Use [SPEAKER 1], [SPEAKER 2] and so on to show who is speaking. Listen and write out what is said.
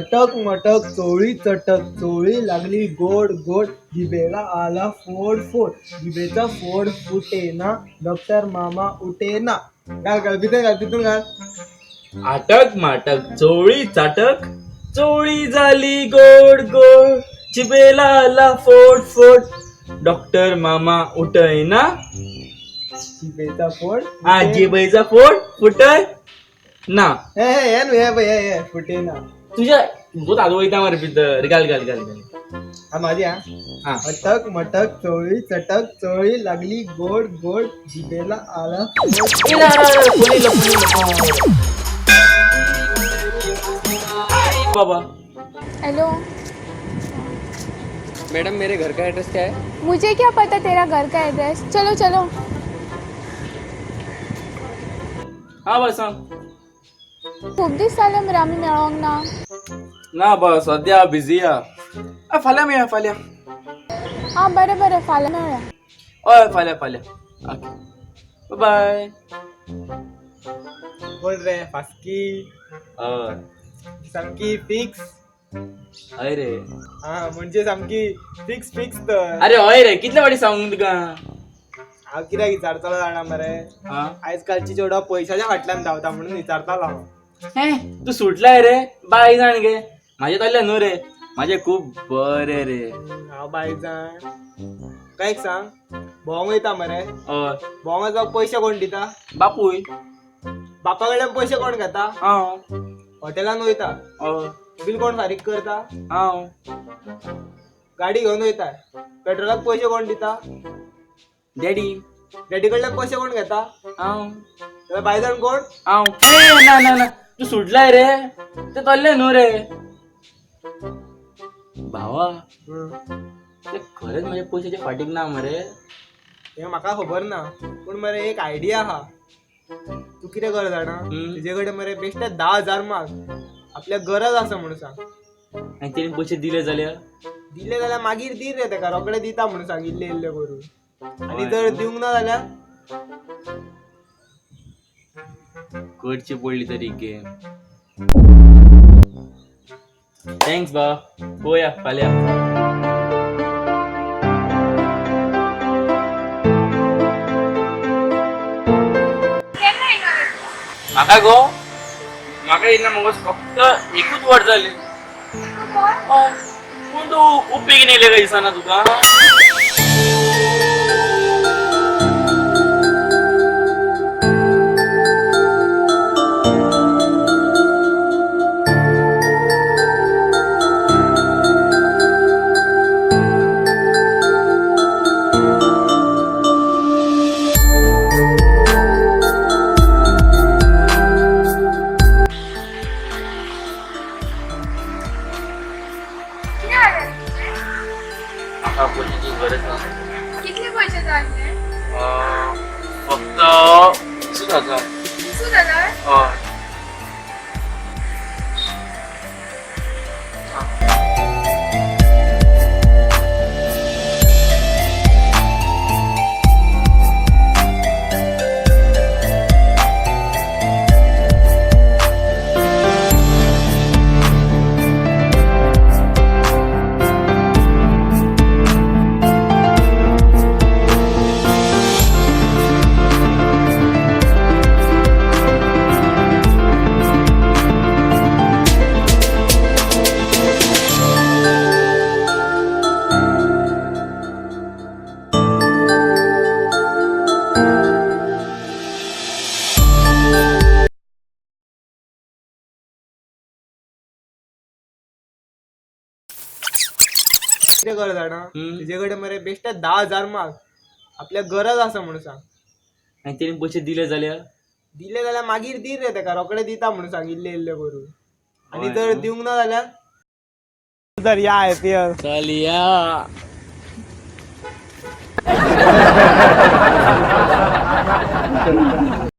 [SPEAKER 1] अटक मटक चोळी चटक, चोळी लागली गोड गोड, जिभेला आला फोड फोड, जिभेचा फोड फुटेना, डॉक्टर मामा उठेना. घाल घाल भितर घाल, तिथून घाल.
[SPEAKER 2] आटक माटक चोळी चाटक, चोळी झाली गोड गोड, जिबेला आला फोड फोड, डॉक्टर मामा उठयना.
[SPEAKER 1] जिभेचा फोड.
[SPEAKER 2] हा, जिबेचा फोड फुटय ना.
[SPEAKER 1] हे हे हे न्हू, हे पळय, हे हे फुटेना.
[SPEAKER 2] तुझ्या तुझो ताजो वयता मरे भितर. घाल घाल घाल घाल.
[SPEAKER 1] हा माझी हा.
[SPEAKER 2] हा.
[SPEAKER 1] अटक मटक चोळी चटक, चोळी लागली गोड गोड, जिभेला आला फोड.
[SPEAKER 2] ए, रा, रा, रा, फोन येयलो, फोन येयलो. बाबा.
[SPEAKER 3] हेलो.
[SPEAKER 4] मैडम, मेरे घर का एड्रेस क्या है?
[SPEAKER 3] मुझे क्या पता तेरा घर का एड्रेस. चलो चलो.
[SPEAKER 2] हा बस सांग.
[SPEAKER 3] खूप दीस जाले मरे आमी मेळोंक ना.
[SPEAKER 2] ना बस, सध्या बिझी हा. फाल्यां मेळया, फाल्यां.
[SPEAKER 3] हा, बरें बरें, फाल्यां मेळया.
[SPEAKER 2] हय, फाल्यां फाल्यां. ओके, बाय.
[SPEAKER 1] कोण रे फास्की?
[SPEAKER 2] हय.
[SPEAKER 1] सामकी फिक्स.
[SPEAKER 2] हय रे.
[SPEAKER 1] हा, म्हणजे सामकी फिक्स फिक्स तर.
[SPEAKER 2] अरे हय रे, कितले फाटी सांगू तुका?
[SPEAKER 1] हांव कित्याक विचारतलो जाणा मरे?
[SPEAKER 2] हा.
[SPEAKER 1] आयज कालची चेडवां पयशाच्या फाटल्यान धांवता म्हणून विचारतालो हांव.
[SPEAKER 2] हे, तू सुटलाय रे बाय जाण गे. माझे तल्ले न्हू रे, माझे खूप बरे रे.
[SPEAKER 1] हांव बाय जाण. काय एक सांग, भोंवंक वयता मरे?
[SPEAKER 2] हय.
[SPEAKER 1] भोंवंक वचपाक पयशे कोण दिता?
[SPEAKER 2] बापूय.
[SPEAKER 1] बापा कडल्यान पयशे कोण घेता?
[SPEAKER 2] हांव.
[SPEAKER 1] हॉटेलान वयता?
[SPEAKER 2] हय.
[SPEAKER 1] बील कोण फारीक करता?
[SPEAKER 2] हांव.
[SPEAKER 1] गाडी घेवन वयता, पेट्रोलाक पयशे कोण दिता?
[SPEAKER 2] डॅडी.
[SPEAKER 1] डॅडी कडल्यान पयशे कोण घेता?
[SPEAKER 2] हांव.
[SPEAKER 1] जाल्यार बायजाण कोण?
[SPEAKER 2] हांव. ए, ना ना ना, तू सुटलाय रे, ते तल्ले न्हू रे भावा. ते खरेंच माझ्या पयशाच्या फाटीक ना मरे.
[SPEAKER 1] हें म्हाका खबर ना, पूण मरे एक आयडिया आहा. तूं कितें कर जाणा? तुजे कडेन मरे बेश्टे 10,000 माग, आपल्याक गरज आसा म्हणून सांग.
[SPEAKER 2] आनी तेणी पयशे दिले जाल्यार?
[SPEAKER 1] दिले जाल्यार मागीर दी रे तेका, रोखडे दिता म्हणून सांग, इल्ले इल्ले करून. आनी
[SPEAKER 2] हय.
[SPEAKER 1] जर दिवंक ना जाल्यार?
[SPEAKER 2] करची पडली तरी गेम. Thanks बा, पोया फाल्यां.
[SPEAKER 3] केन्ना येणार?
[SPEAKER 2] म्हाका गो, म्हाका येयला मगो, फक्त एकूच वर्स जालें. हय. पूण तूं खूब बेगीन येयलें काय दिसना तुका?
[SPEAKER 3] कितें जालें तुजें?
[SPEAKER 2] म्हाका पयशांची गरज ना.
[SPEAKER 3] कितले पयशे जाय आसले?
[SPEAKER 2] फक्त 20,000.
[SPEAKER 3] 20,000?
[SPEAKER 2] हय.
[SPEAKER 1] कितें कर जाणा? तुजे कडेन मरे बेश्टे 10,000 माग, आपल्याक गरज आसा म्हणून सांग.
[SPEAKER 2] आनी तेणी पयशे दिले जाल्यार?
[SPEAKER 1] दिले जाल्यार मागीर दी रे तेका, रोखडे दिता म्हणून सांग, इल्ले इल्ले करून. आनी
[SPEAKER 2] हय.
[SPEAKER 1] जर दिवंक ना जाल्यार? तर या आयपीएल.
[SPEAKER 2] चल या.